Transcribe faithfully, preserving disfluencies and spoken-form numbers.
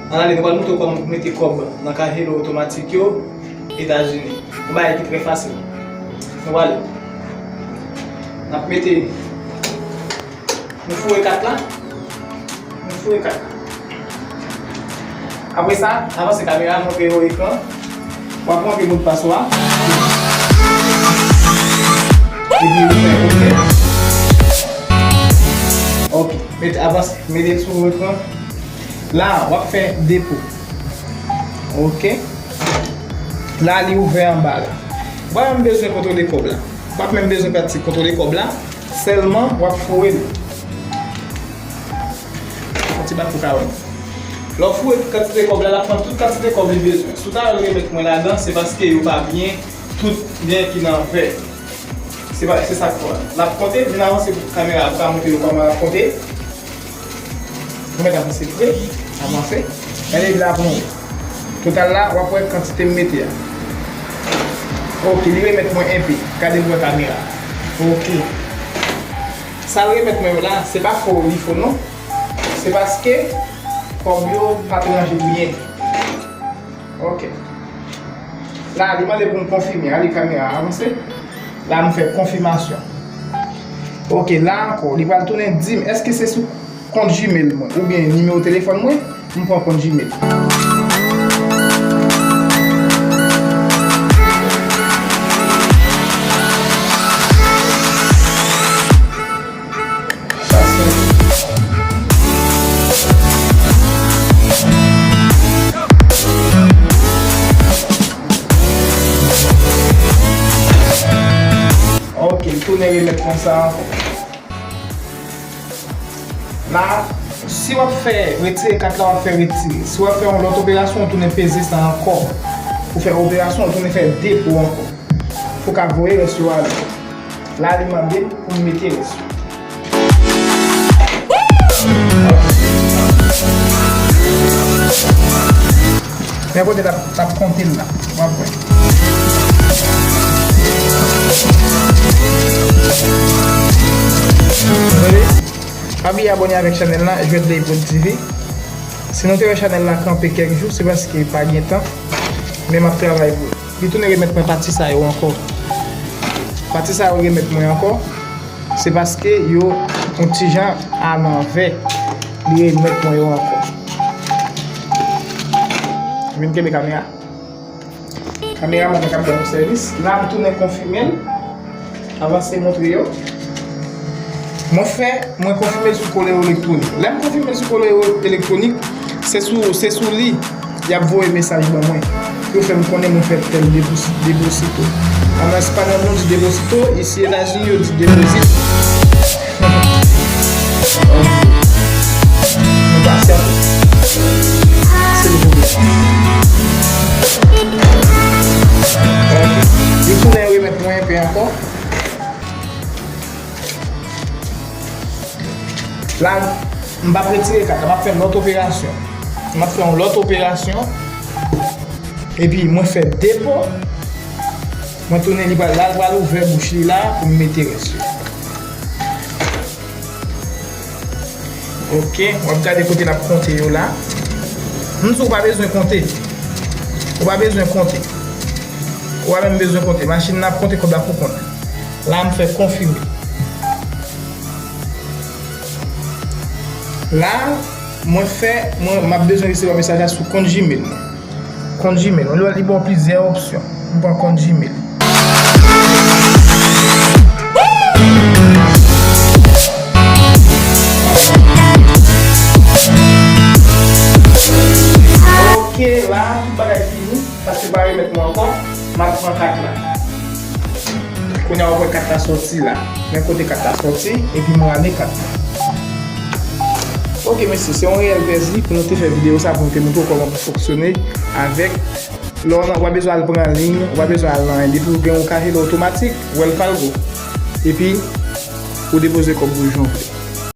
Ann ale, nou pral montre w kòman pou mete kòb nan cash Hello otomatik yo Etazini. Yon bagay ki trè fasil. Nou prale. N ap mete, nou foure kat la. Nou foure kat la. Apre sa, avanse kamera, montre yo ekran. W ap ranpli modpas ou a. Epi ou fè oke. Oke. Mete, avanse. Mete l sou ekran. La, w ap fè depo. Oke. La, li ouvè anba la. W ap menm bezwen kontwole kòb la. W ap menm bezwen pati kontwole kòb la. Sèlman, w ap foure l. Yon ti bat pou ka wè. Lè w foure tout kantite kòb la, l ap pran tout kantite kòb li bezwen. Si w ta wè l remèt mwen ladan, se paske yo pa byen tout byen ki nan vè. Se pa, se sa k fè. L ap konte, vin avanse pou kamera pou ka montre yo kòman l ap konte. Ou mèt avanse vre, avanse. Gade la pou nou. Total la, w ap wè kantite m mete a. Oke, li remèt mwen enpe. Gade pou wè kamera. Oke. Sa l remèt mwen yo la, se pa fo li fo non. Se paske kòb yo pa t ranje byen. Oke. La, li mande pou m konfime. Ale kamera a, avanse. La, m fè konfimasyon. Oke, la ankò, li pral tounen di m, èske se sou kont Gmail mwen oubyen nimewo telefòn mwen? M pran kont Gmail. Sa se. Ok, m tounen remèt konsa ankò. La, si w ap fè retire kat la, w ap fè retire. Si w ap fè yon lòt operasyon, w tounen peze sa ankò. Ou fè operasyon, w tounen fè depo ankò. Pou ka voye rès yo ale. La, li mande m pou m mete rès yo. Men kote l ap, l ap konte l la. W ap wè. Tande? Pa bliye abòne avèk chanèl la, Jwèt Leypod T V. Si nou te wè chanèl la kanpe kèk jou, se paske pa gen tan, men m ap travay pou li. Li tounen remèt mwen pati sa yo ankò. Pati sa yo remèt mwen ankò, se paske yo yon ti jan alanvè. Li remèt mwen yo ankò. Vin kenbe kamera. Kameramann nan k ap ban nou sèvis. La, m tounen konfime l. Avanse montre yo. Mwen fè, mwen konfime l sou koleyo elektwonik. Lè m konfime l sou koleyo elektwonik, se sou, se sou li y ap voye mesaj ban mwen. Yo fè m konnen mwen fè tèl deposi-, deposito. An espanyòl, nou di deposito, isi Etazini, yo di deposit. Ok. Nou pase a tout. Se l pou mwen. Ok. Li tounen remèt mwen enpe ankò. La, m p ap retire kat la, m ap fè lòt operasyon. M ap fè yon lòt operasyon. Epi mwen fè depo. Mwen tounen li pral la, l pral ouvè bouch li la pou m mete rès yo. Ok, w ap gade kote l ap konte yo la. M di w pa bezwen konte. Ou pa bezwen konte. Ou pa menm bezwen konte. Machin nan ap konte kòb la pou kont. La, m fè konfime. La, mwen fè, mwen, m ap bezwen resevwa mesaj la sou kont Gmail mwen. Kont Gmail. Ou li ba w plizyè opsyon. M pran kont Gmail. Ok, la, tout bagay fini, paske pa remèt mwen ankò, m ap pran kat la. Kounye a w ap wè kat la sòti la. Men kote kat la sòti, epi m rale kat la. Ok, mesye, se yon reyèl plèzi pou nou te fè videyo sa, pou nou te montre w kòman pou fonksyone avèk. Lè w nan, w pa bezwen al pran liy, w pa bezwen al nan anyen. Depi w gen yon cash Hello otomatik, Wells Fargo. Epi, ou depoze kòb ou jan w vle.